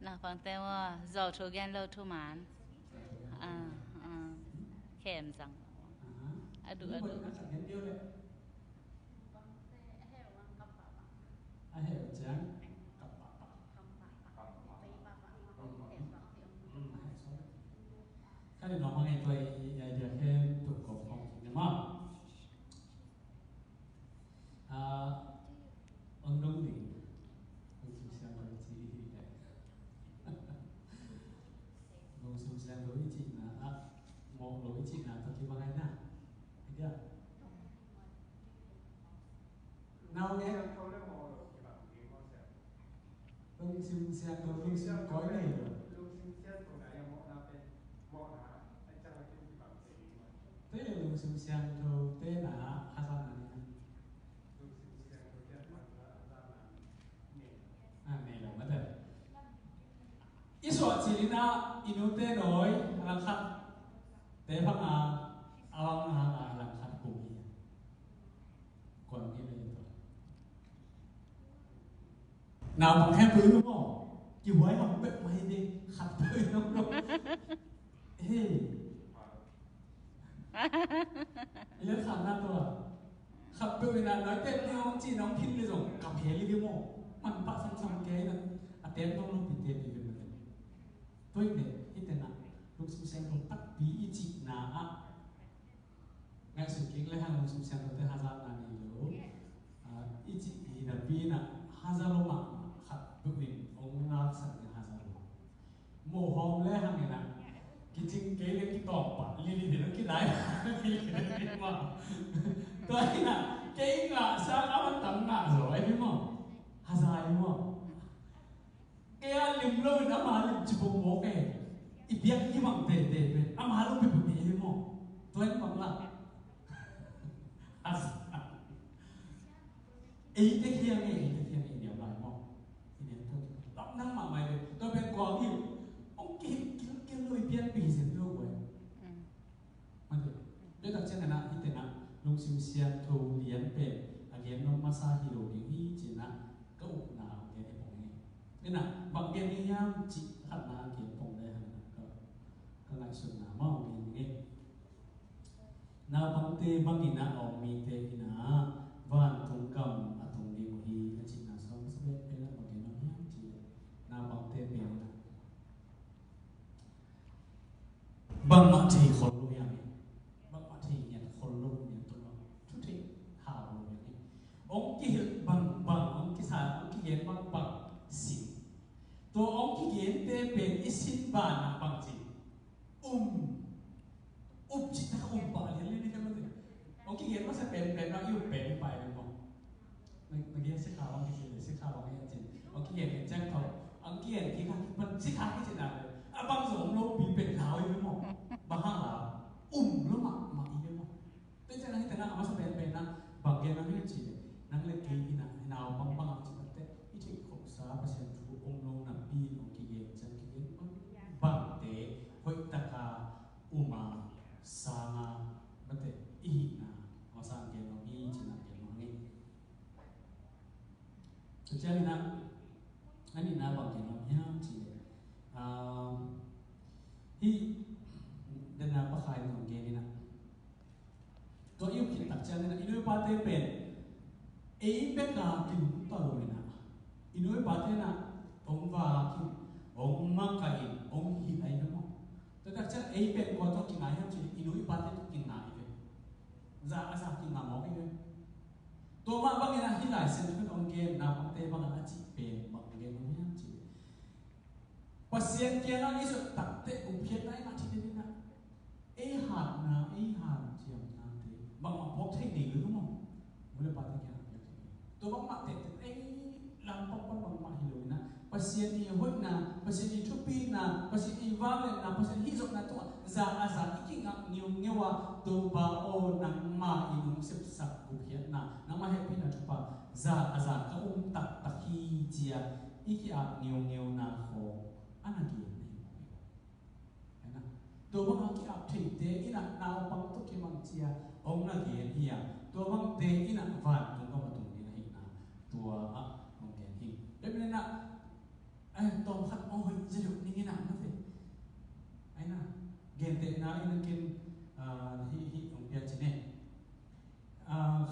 Naupangte maw, zawh thu gen lo thuman. Ah, ah. Khem zang. A duh, a duh. A heh ciang kap pahpah. Ka ni nong hang ei tua i idea khem tuk kop kong ni ma. Ah, ong dong ding. Ong sum siang koi ci hi le. Ong sum siang koi ci na, ah, mok lo ci na, tua ki bang ai na. Idea. Nau ne. Lungsim siangtho, lungsim koi nei lo. Te le lungsim siangtho te na hazatna nei na. A nei lo mate. I suah cil in a i nute nawi a langkhat te bang a, a bang a, a langkhat kum hi. Kuan hi le tua. Naupang khempeuh in maw, kihuai ham peuhmah hi ve, khat peuh in om lo. Hei. I le khat na tua. Khat peuh in a nawi tet ni hong ci nong phin le zong kap hel hi ve maw. Manpah samsam kei in a, a tet nong lo pi tet hi ve maw. Tua hi le, hi te na, lungsim siangtho takpi i cihna ah. Ngaihsut kik le hang lungsim siangthote hazatna nei lo. Ah, i cih hi napi in a haza lo mahmah khat peuh in hong ngaksak in haza lo. Mohawm le hang in a kicing kei le kitawm pah lili ding lo kinai. Tua in a kei ngahsak a man tam ngah zaw ahi maw? Haza ahi maw? Kei a lim lo in ama lim ci bawk bawk e. I biak i bang tete pen ama lo pepete hi maw? Tua in bang la. As. Eite khiang e, eite khiang e, i niam lai maw? I niam tua. Lam nang mahmah e. Tua pen kua hi. Ong ki, ki, ki lo i pian pi sen lo kua e. Mate, tua tak ciangin a, hih tena lungsim siangtho lian pen a gen nuam masa hi lo ding hi ci-in a ka upna a gen hi pong hi. Ina, bang gen hi hiam cih khatna a gen pong le hang ka, ka ngaihsutna mah a gen hi. Naupangte bangin a om mite in a vantung gam a tung ding uh hi a cihna sawm sa pen pen a bangin om hiam cih leh naupangte pen in a bangmah thei khol lo hiam hi. Bangmah thei ngiat khol lo ngiat tung lo. Thu thei hau lo hiam hi. Ong kihilh bang bang, ong kisa, ong kigen bang bang sin. Tua ong kigente pen i sin banah bang ci. Um. Up cih tak um pah lian lian ni kan mate. Ong kigen masa pen pen bang i up pen i pai pen bang. Nang, nang kigen sikha bang kigen sikha bang kigen cin. Ong kigen kigen ciang tho. Ong kigen kikha kipan sikha kigen na. A bang zong lo pi pen lau i maw. Bang hang lau. Um lo mah mah i maw. Tua ciang nang hi tengah a masa pen pen na bang gen nang hi ci. Nang le kei hi na hi nau bang bang a ci bang te. I theih khop sa Pasian thu om lo na pi ong kigen ciang kigen bang. Bang te hoih taka uma sanga mate i hihna a masa ang gen nong hi ci na gen nong hi. Tua ciangin ah a nihna bang gen nong hiam cih leh, ah, hih dena pakhai nong gen in ah tua i up khit tak ciangin ah i nu i pate pen ei bek a kilungta lo in ah i nu i pate in ah hong vak in hong makaih in hong hilh ahi ve maw? Tua tak ciang ei pen kua tawh kinga hiam cih leh i nu i pate tawh kinga hi ve. Za a za kinga mawk hi ve. Tua mah bangin ah hih Lai Siangtho in hong gen naupangte bangin a cih pen bang hong gen hong hiam cih leh Pasian kiangah i zot takteh gupkhiatna i ngah thei ding in ah ei hatna ei hanciamnate bangmah phawk thei nei lo maw? Nu le pate kiangah piak thei lo. Tua bangmah teh ei lam pangpang bangmah hi lo in ah Pasian i hoihna, Pasian i thupina, Pasian i vangliatna, Pasian hih zotna tungah za a za i kingah ngeungeu a Topa aw nangmah i nong sepsak gupkhiatna nangmah hehpihna thupha za a za ka um taktak hi ci a i ki-ap ngeungeuna khawng a na gen na hi mawk hi. Tua bang a ki-ap theite in ah naupang tawh kimang ci a hong na gen hi a tua bangte in ah vantung gam a tung ding ahihna tua ah hong gen hi. Tua manin ah tawm khat hong hoih zia deuh ning in ah mate. Ai na gentehna in ah ken hih hih hong pia ci ne.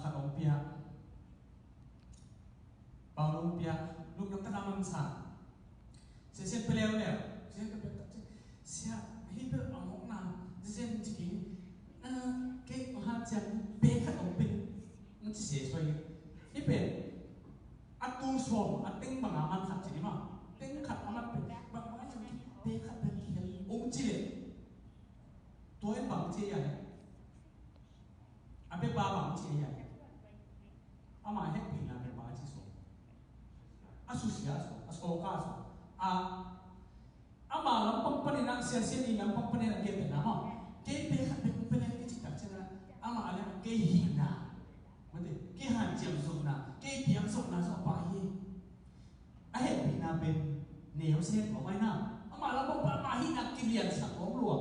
Khat hong pia. Paulo pia luknam taka man sa. Sesen pe leuleu. Sesen ka pe tak ci. Sia hi pe a mok na. Sesen ci ki. Kei ha ciang pe khat ong pe. Nang ci se soi. Hi pe. A tu som a teng bang a man khat ci ni ma. Teng khat a man pe. Bang bang ci pe khat pe ki. Ong ci le. Tua in bang ci ya. A pe pa bang ci ya. Ama hehpihna pen bang a ci sawm. A susia sawm, a sawka sawm. A, ama lampang panin a siasia ni lampang panin a biakpiakna maw. Kei pe khat pe kung pe leng i cih tak ciangin a ama a leng kei hihna. Mate, kei hanciam zonna, kei piak zonna sawm a pah hi. A hehpihna pen neu sen mawk ai na. Amah lam bang pa amah hihna kiliansak om lua.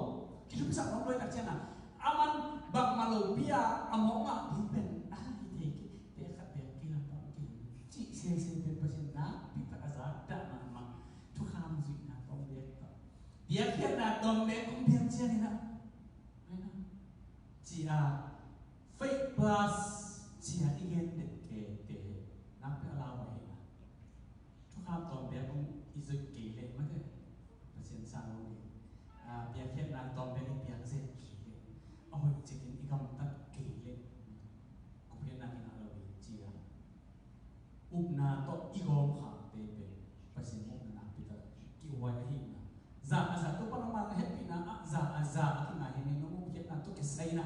Kithupisak om lua i tak ciangin a aman bangmah lopi a a mawk ngah ding pen a hi thei kei. Te khat bek kei lam bang kei cih sese pen Pasian nakpi tak a zak dah mahmah. Thukham zuihna tawm bek tawh biakpiakna tawm bek kong piang ciangin a. Ai na. Ci a faith plus ci a i gen dek kei te nakpi a lau a hi na. Thukham tawm bek hong i zuih kei leh mate. Pasian sang lo ding. Biakhiatna tawm bek i piak zet kei leh a hoih cikin i gamtat kei leh gupkhiatna kingah lo ding ci a. Upna tawh i gawm khakte pen Pasian upna nakpi tak kihuai ahihna. Za a za Topa nangmah na hehpihna ah za a za a kingai hi nong gupkhiatna tawh kisaina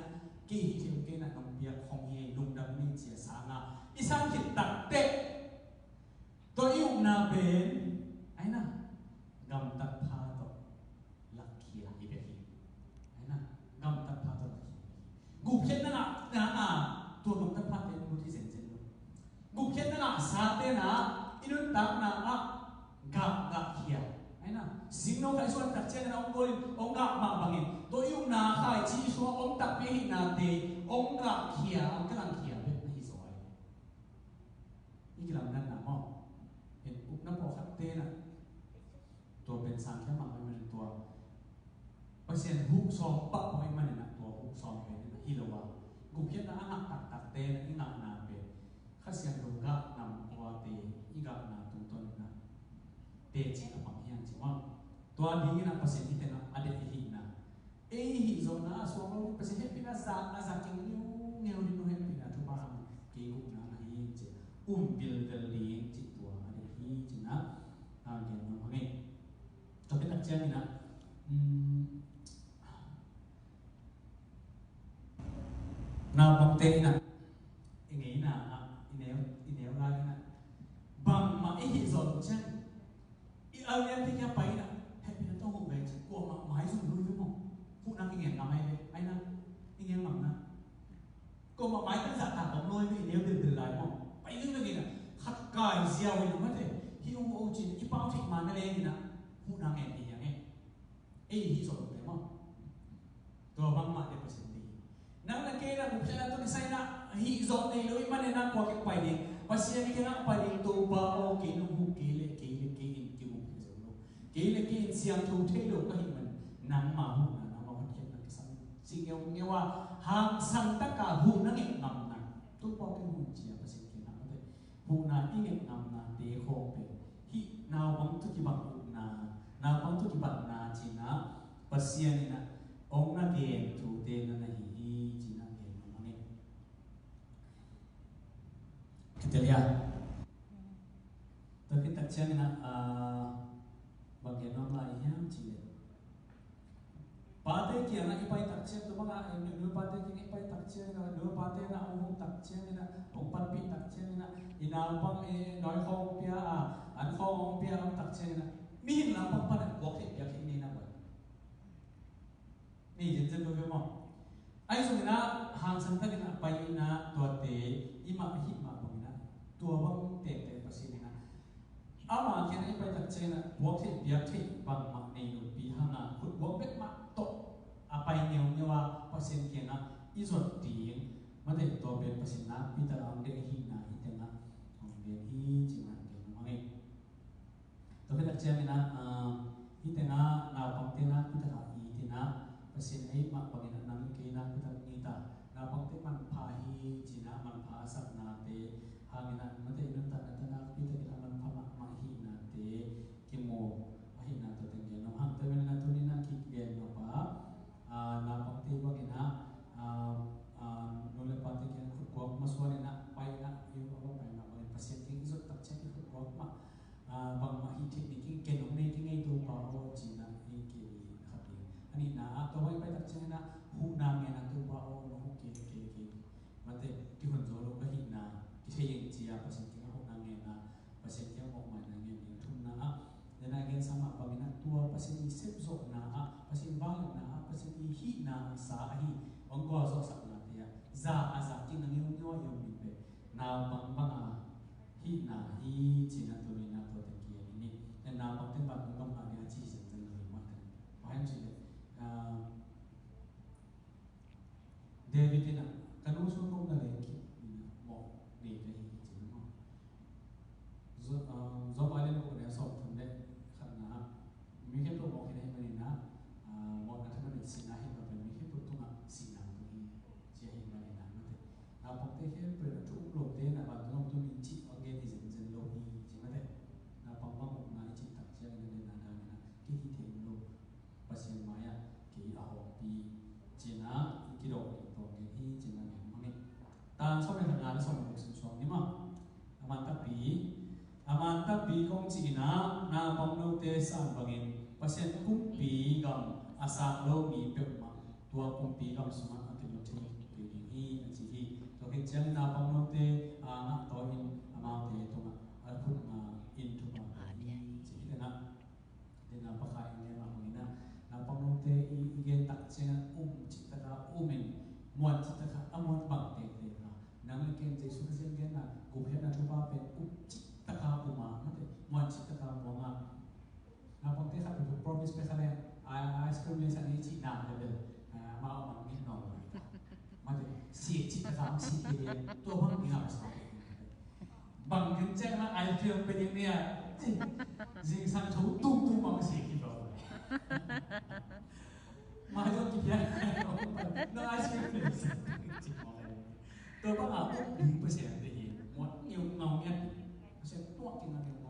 kei hi thei kei na nong piak khong hi lungdam ni ci a sanga i sang khit takteh Tua i upna pen ai na gamtat pha tawh lakkhia hi bek hi. Ai na gamtat pha tawh lakkhia hi bek hi. Gupkhiatna ngah na a tua gamtat pha te lut hi zenzen lo. Gupkhiatna ngah sa te na i nuntakna ah gah gahkhia. Ai na singno khai suan tak ciangin a om golin om gah mah bangin tua i upna khai ci sua om takpi ahihna te om gahkhia om kilangkhia bek na hi zaw ai. I kilamdanna maw? Hin upna pawlkhat tenah tua pen sangkhia mah ahih manin tua Pasian huk sawm pah pah ahih maninah tua huk sawm pen hi lo a Gupkhiatna a ngah taktakte in i ngahna pen Kha Siangtho gah nam kuate i gahna tungtawn in ah teci a pang hi hang ci maw. Tua dingin ah Pasian i tengah a deih i hihna, ei hih zawhna a suang lo ding, Pasian hehpihna za a za keng ngeungeu ding, no hehpihna thupha hang kei gupna ahi ci, um bilbel ding ci, tua a deih hi ci-in ah a gen nuam hang e. Tua khit tak ciangin ah, um, naupangte in ah i ngeina ah, i neu, i neu lai in ah bangmah i hih zawh loh ciang i al lianpi kiang pai in ah hehpihna tawh huh ve ci, kuamah maizum lo hi ve maw. Huhna kingen ngam ahi ve, ahi na, i neu ngamna. Kuamah maitan zahtak om lo hi ve, i neu bilbil lai maw. Pai ding ve in ah khat kai ziau in ah mate, hih hong huh o ci-in i pau theih ma na leng in ah huhna ngen hi hang e. Ei hih zawh loh te maw. Tua bangmah te Pasian deih hi. Nang na kei na gupkhiatna tawh kisai in ah hih zawh nei lo i hih manin ah kua kiang pai ding, Pasian kiangah pai ding. Topa aw, kei nong huh kei leh, kei leh kei in kigupkhiat zo lo, kei leh kei in siangtho thei lo ka hih manin nangma huhna, nangma hotkhiatna kisam ci ngeungeu a, hangsan takin huhna nget ngamna. Topa aw, kei huh in ci-a Pasian kiangah mate, huhna i nget ngamnate khawng pen hih naupang tawh kibang upna, naupang tawh kibatna ci-in ah Pasian in ah hong na gen thute na na hi hi ci-in ah gen nuam ing. Kitelia. Tua khit tak ciangin ah, ah, bang gen nuam lai hiam cih leh, pate kiangah i pai tak ciang, tua bangah, eh, nu, nu pate kiangah i pai tak ciangin ah, nu pate na hong hong tak ciangin ah, hong panpih tak ciangin ah, i naupang, eh, nawi khawng hong pia a, an khawng hong pia a, hong tak ciangin ah, mihing naupang pan ah kuak theih piak theih nei na bang nei zenzen lo hi maw. Ahi zongin ah hangsan takin ah pai in ah tuate i mah hih mah bangin ah tua bang tektek Pasian in ah ama kiangah i pai tak ciangin ah puak theih piak theih bangmah nei lopi hang a, khutbuak bek mah tawh a pai ngeungeu a Pasian kiangah i zuat ding, mate, tua pen Pasian nakpi takin hong deih ahihna hih tengah hong gen hi ci-in ah gen nuam ing. Tua khit tak ciangin ah, ah, hih tengah naupangte nakpi takin i it in ah, Pasian ahih mah bangin ah nang le kei nakpi takin i it a, naupangte manpha hi ci-in ah manpha a saknate hangin ah, mate, i nuntakna tawh nakpi takin a manpha mahmah ahihnate kimu ahihna tua teng gen nuam hang. Tua manin ah tuni-in ah kigen nop a, ah, naupangte bangin ah, ah, ah, nu le pate kiang khutkuak masuan in ah pai in ah, i uh a va pai mah bangin Pasian kiang i zuat tak ciang i khutkuak mah, ah, bangmah hih theih ding kei, ken hong nei kei ing, Topa aw, ci-in ah i kei khat ding. A nihna ah, tua bang i pai tak ciangin ah huhna ngen a, Topa aw, nong huh kei leh kei, kei, mate, kihon zo lo ka hihna kithei ing ci-a Pasian kiangah huhna ngen a, Pasian kiang mawhmaina ngen ding. Thumna ah, den a gen sa mah bangin ah tua Pasian i sepzawhna ah, Pasian vangliatna ah, Pasian i hihna sa ahi hong gualzawhsaknate ah za a za kik na ngeungeu a i om ding pen naupang banga hihna hi ci-in ah tuni-in ah tua teng kigen ni. Naupangte vantung gam ngah ding a ci zenzen lo hi mah teh. Bang hiam cih leh, ah, David in ah, ka nu sung kong na leng kik in ah mawh nei ka hi ci maw. Zo-, ah, Job a lian guk a neu sawmthum le khatna ah, mi khempeuh mawh khin ahih manin ah, ah, mawhna thaman in sihna hi, tua pen mi khempeuh tungah sihna tung hi ci ahih manin ah, mate, naupangte khempeuh in ah thu um lote in ah vantung gam tung in cih hong gen hi zenzen lo hi ci, mate. Naupang bang upna i cih tak ciangin a, den a dangin ah kei hih theih lo, Pasian mai-ah kei a hawmpi ci-in ah i kidawk ding tua gen hi ci-in ah gen mah ni. Tan sawm le khatna le sawm le guk sim suak ni maw. A man takpi, a man takpi kong cih in ah, naupang note san bangin Pasian kumpi gam a sang lo mi peuhmah tua kumpi gam sungah a tun thei kei ding hi, a ci hi. Tua khit ciangin naupang note a ngah tawi-in amaute tungah a khut nga in thupha pia hi, ci hi. Tena, tena pakhat in gen mah bangin ah, naupang note i, i gen tak ciangin um cih taka um in, muan cih taka a muan bang tektek a, nang le ken Jesu Khazih genna gupkhiatna thupha pen um cih taka um a, mate, muan cih taka muang a. Naupangte khat peuh promise pia kha leng, i, ice cream le sa ni cih na le bel, ah, amau mang ni no. Mate, sia cih taka, sia cih taka, tua bang ni ngam sa. Bang gen ciang na ice cream pia ding ni a, zingsang tho tung tung bang sia cih lo. Mai zong kipia, no ice cream pia. Bang a om ding Pasian te hi, muat ngiau ngau ngiat. Pasian tuak ding a ngiau.